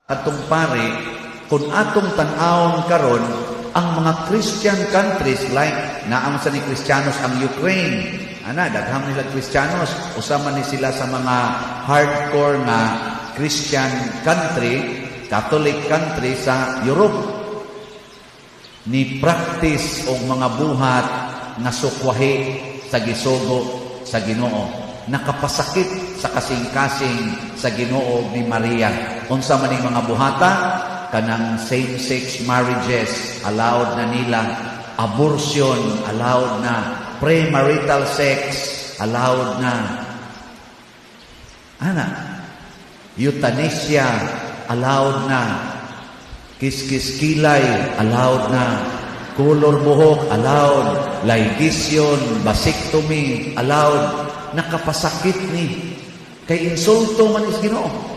Atong pare, kung atong tan-awon karon ang mga Christian countries, like naa man sa ni Kristiyanos ang Ukraine. Ana, daghan nila Kristiyanos, usa man ni sila sa mga hardcore nga Christian country, Catholic country sa Europe. Ni practice og mga buhat nga sukwahi sa gisugo sa Ginoo. Nakapasakit sa kasing-kasing sa Ginoo ni Maria. Unsa man ning mga buhata? Kanang same-sex marriages allowed na nila, abortion allowed na, premarital sex allowed na. Ana, euthanasia allowed na, kiskis kilay allowed na, color buhok allowed, ligation, vasectomy allowed. Nakapasakit ni kay insulto man is Ginoo.